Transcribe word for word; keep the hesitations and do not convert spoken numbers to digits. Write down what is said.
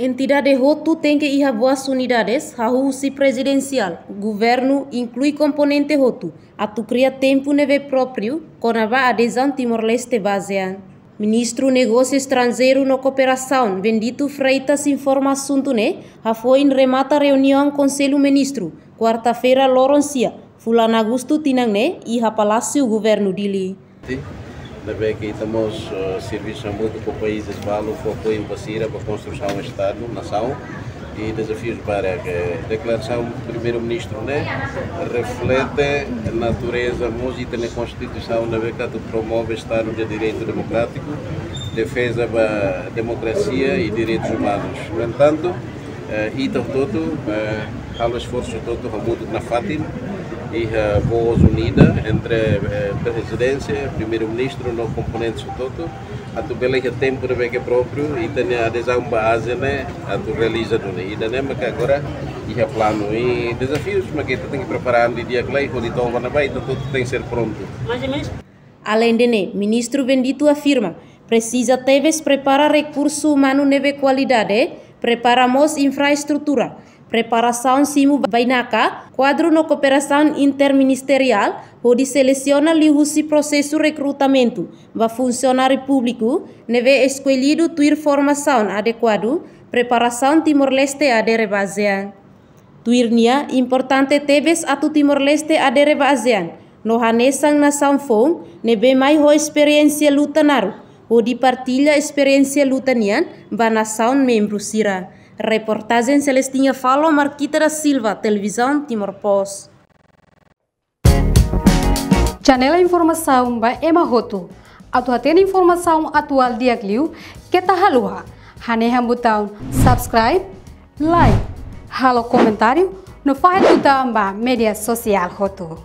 Entidade hotu tenke iha boas unidades, hahú husi prezidensiál, governu, inklui komponente hotu, atu kria tempu ne'ebé própriu kona-ba adezaun Timor-Leste ba ASEAN. Ministru Negósiu Estranjeiru no Kooperasaun, Bendito Freitas, informa asuntu ne'e hafoin remata reuniaun Konsellu Ministru, kuarta-feira loron sia, fulan Agostu tinan ne'e, iha Palásiu Governu Dili. Ne'ebé ke ita mós, eh, servisu hamutuk ho países balu, fó apoiu ba sira ba konstrusaun Estadu, nasaun, i dezafius barak. Deklarasaun Primeiru-Ministru ne'e reflete natureza mós ita-nia Konstituisaun ne'ebé ke atu promove Estadu de Direitu Demokrátiku, defeza ba demokrasia i direitus umanus. No entantu, eh, ita hotu-hotu, eh, halo esforsu hotu-hotu hamutuk nafatin, iha voz unida entre, eh, Prezidénsia, Primeiru-Ministru no komponentes hotu-hotu, atu bele iha tempu ne'ebé ke própriu, ita-nia adezaun ba ASEAN ne'e atu realiza duni. Ida-ne'e mak agora iha planu i dezafius mak ita tenke prepara an didi'ak lai, hodi to'o ona ba, ita hotu-hotu tenke ser prontu. Aleinde ne'e, Ministru Bendito afirma, presiza tebes prepara rekursu umanu ne'ebé kualidade, prepara mós infraestrutura, preparasaun simu bainaka, kuadru no kooperasaun interministeriál, hodi selesiona liuhusi prosesu rekrutamentu ba funsionáriu públiku ne'ebé eskollidu tuir formasaun adekuadu, preparasaun Timor-Leste adere ba ASEAN. Tuir nia, importante tebes atu Timor-Leste adere ba ASEAN, no hanesan nasaun foun ne'ebé mai ho esperiénsia luta naruk, hodi partilla esperiénsia luta nian ba nasaun membru sira. Reportajen Celestina Falo, Marquita da Silva, Televizaun Timor Post. Janela informasaun ba ema hotu. Atu hatene informasaun atuál di'ak liu, keta haluha hanehan butaun subscribe, like, halo komentáriu, no fahe tutan ba média sosiál hotu.